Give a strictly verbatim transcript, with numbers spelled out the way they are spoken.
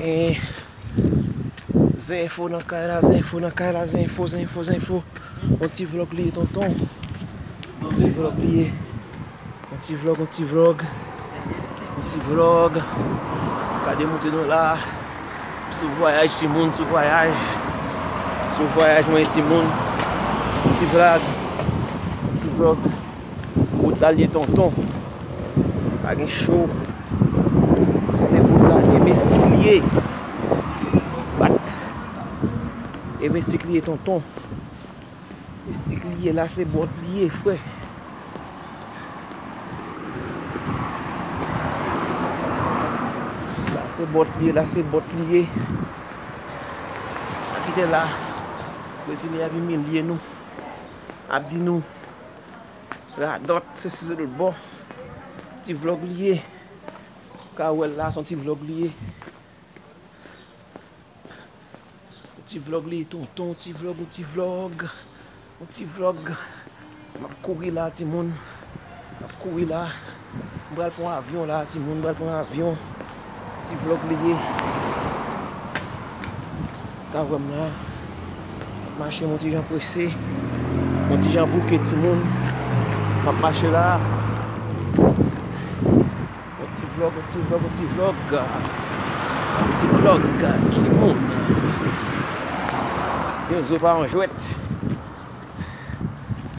E, Zenfo nan kay la, Zenfo nan kay la, Zenfo, Zenfo, Zenfo. Yon ti vlog li ye, tonton. Yon ti vlog li ye. Yon ti vlog, yon ti vlog. Yon ti vlog. Gade, montre nou la. Sou vwayaj, timoun, sou vwayaj. Sou vwayaj, mwen, timoun. Yon ti vlog. Yon ti vlog. Wout la, li ye, tonton. Pa gen cho. Se wout la, li ye, mestik li ye. Bat. E mestik li ye, tonton. Mestik li ye, la se bòt li ye, frè. La se bòt li ye, la se bòt li ye. Kite la. Brezilyen ap imilye nou. Ap di nou radòt, se si se lòt bò. Ti vlog li ye. Ka wè l la, se yon ti vlog li ye. Yon ti vlog li, tonton, yon ti vlog, yon ti vlog. Yon ti vlog. M ap kouri la, timoun. M ap kouri la. M pral pran avyon la, timoun. M pral pran avyon. Ti vlog li ye. Ka wè m la. M ap mache, m yon ti jan prese. M yon ti jan bouke, timoun. M ap mache la. Yon ti vlog, yon ti vlog, yon ti vlog. Yon ti vlog, timoun. Yon zo pa yon jwèt.